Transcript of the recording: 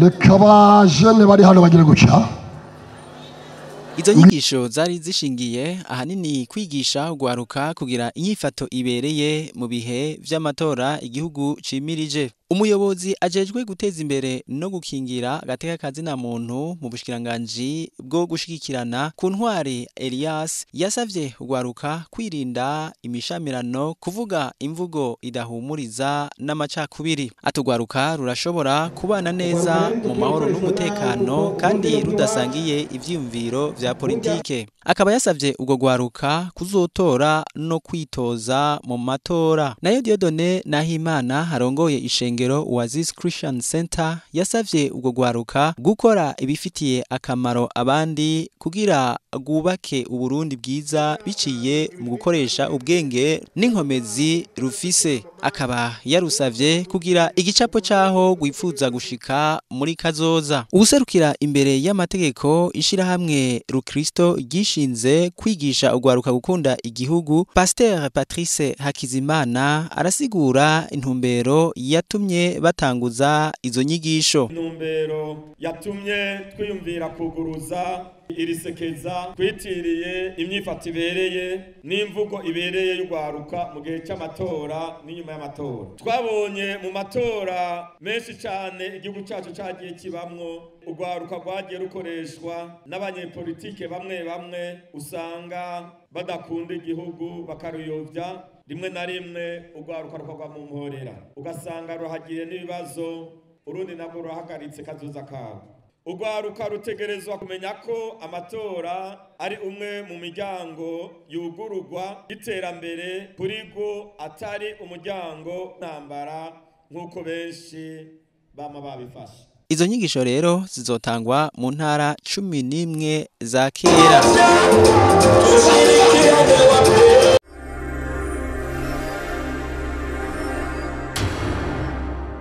Reka abajene bari hano bagire gutya. Izo nyigisho zari zishingiye ahanini kwigisha ugwaruka kugira inyifato ibereye mu bihe vy'amatora igihugu cimirije. Umuyobozi ajejwe guteza imbere no gukingira agateka kazina muntu mu bushikiranganji bwo gushigikirana ku ntwari Elias yasavye ugwaruka kwirinda imishamirano, kuvuga imvugo idahumuriza n'amacakubiri. Atugwaruka rurashobora kubana neza mu mahoro n'umutekano kandi rudasangiye ivyiyumviro vya politike. Akaba yasavye ubwo gwaruka kuzotora no kwitoza mu matora. Nayo Dieudonné Nahimana harongoye ishengero Oasis Christian Center yasavye ubwo gwaruka gukora ibifitiye akamaro abandi kugira rwubake Uburundi bwiza biciye mu gukoresha ubwenge n'inkomezi rufise. Akaba yarusavye kugira igicapo caho rwifuza gushika muri kazoza. Uwuserukira imbere y'amategeko ishirahamwe Rukristo ryishinze kwigisha ugwaruka gukunda igihugu, Pasteur Patrice Hakizimana arasigura intumbero yatumye batanguza izo nyigisho. Intumbero yatumye twiyumvira kuguruza iri sekeza twitiriye imyifato ibereye n'imvugo ibereye y'ugwaruka mu gihe cy'amatora n'inyuma y'amatora. Twabonye mu matora menshi cyane igihugu cyacu cyagiye kibamwo ugwaruka rwagiye rukoreshwa n'abanyepolitike bamwe bamwe usanga badakunda igihugu bakaruyobya, rimwe na rimwe ugwaruka rukagwa mu mporera, ugasanga ruhagiye n'ibibazo, urundi nabwo ruhagaritse kazoza kabo. Ugwaruka rutegerezwa kumenya ko amatora ari umwe mu miryango yugururwa y'iterambere kuri rwo, atari umuryango ntambara nk'uko benshi bama babifashe. Izo nyigisho rero zizotangwa mu ntara 11 za kera.